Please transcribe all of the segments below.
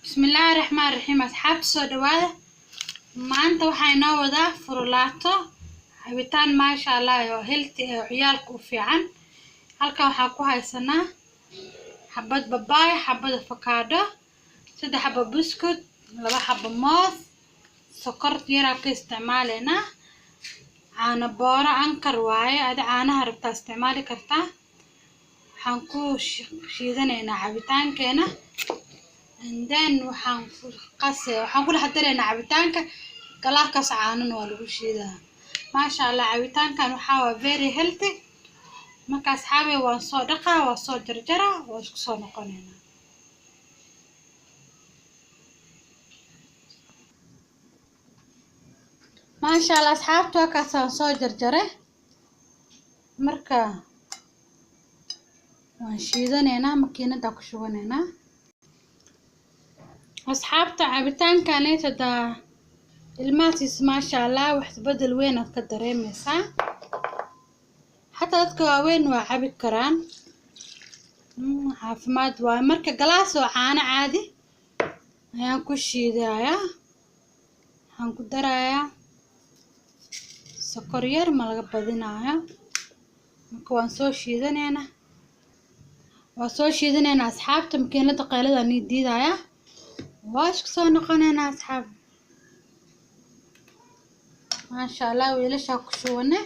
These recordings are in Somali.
Bismillaahi raxmaani raxiim. Asxaabta, soo dhawaada. Maanta waxaa inoo wadaa furulaato, cabitaan maasha Allah oo healthy oo ciyaalka u fiican. Halkan waxaa ku haysanaa xabad babaay, xabad avocado, 3 xabo buskud, 2 xabo moos, sokor yaraa ka isticmaaleynaa, caano booro Anchor waaye. Adi caanaha rabtaa isticmaali kartaa. Waxaan ku shiidanaynaa cabitaankeena and then waxaan ku qase, waxaan ku dhex daraynaa cabitaanka galaarkaas. Caanana waa lagu shiidaa. Maasha Allah, cabitaankan waxaa waa very healthy. Marka asxaabey, waan soo dhaqaa, waa soo jarjaraa, waa isku soo noqonaynaa. Maasha Allah, asxaabta, waa kaasaan soo jarjaray. Marka waan shiidanaynaa, makiinada ku shubanaynaa. Asxaabta, cabitaankaneet hadaa ilmahaasiis, maasha Allah, wax isbedel weyn aad ka dareemeysaa. Xataa dadka waaweyn waa cabi karaan, caafimaad waaye. Marka galaas oo caano caadi ayaan ku shiidayaa. Waxaan ku darayaa sokor yar, ma laga badinayo. Marka waan soo shiidanaynaa, waa soo shiidanaynaa asxaabta. Makiinada qaylada nii diidayaa. Waa isku soo noqonaynaa asxaab. Maasha Allah, weelashaa ku shubane.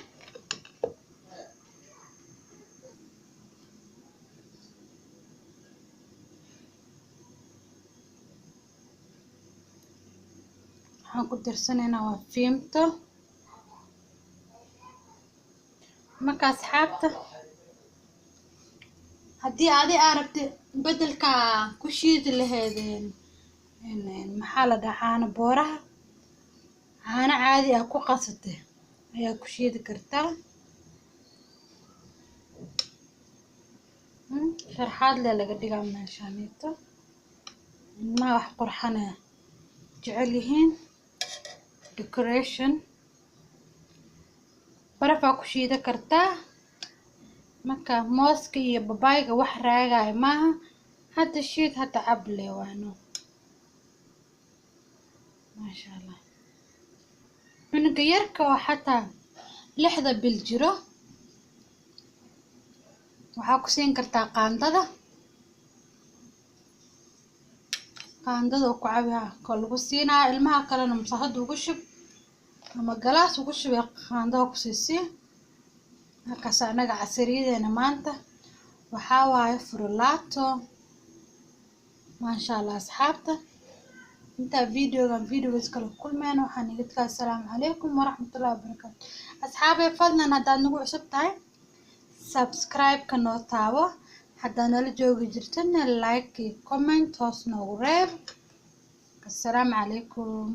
Waxaan ku darsanaynaa waa Vimto. Marka asxaabta, haddii adi aa rabti bedelka ku shiidi lahayd, maxaa la dhahaa, caano booraha, caano caadi ah ku qasate ayaa ku shiidi kartaa. Sharxaad le laga dhigaa meeshaanito. Ilmaha wax qurxana jecel yihiin, decoration. Barafaa ku shiida kartaa. Marka mooska iyo babaayga wax raagaayo maaha. Hadda shiid, hadda cab le waano. Maasha Allah, cunuga yarka oo xataa 6da bil jiro waxaa ku siin kartaa qaandada. Qaandada oo ku cabi ka lagu siinaya. Ilmaha kalena masaxada ugu shub ama galaas ugu shubay, qaandada ku siisii. Markaas anaga casariyadeena maanta waxaa waaye furulaato. Maasha Allah, asxaabta, intaa videogan videogas kala kulmeen, waxaan iga tagaa assalaamu calaykum waraxmatullahi wabarakaatu. Asxaabey, fadlan haddaad nagu cusub tahay, subscribe-ka noo taabo. Haddaad nala joogi jirtana, like iyo comment hoos noogu reeb. Assalaamu calaykum.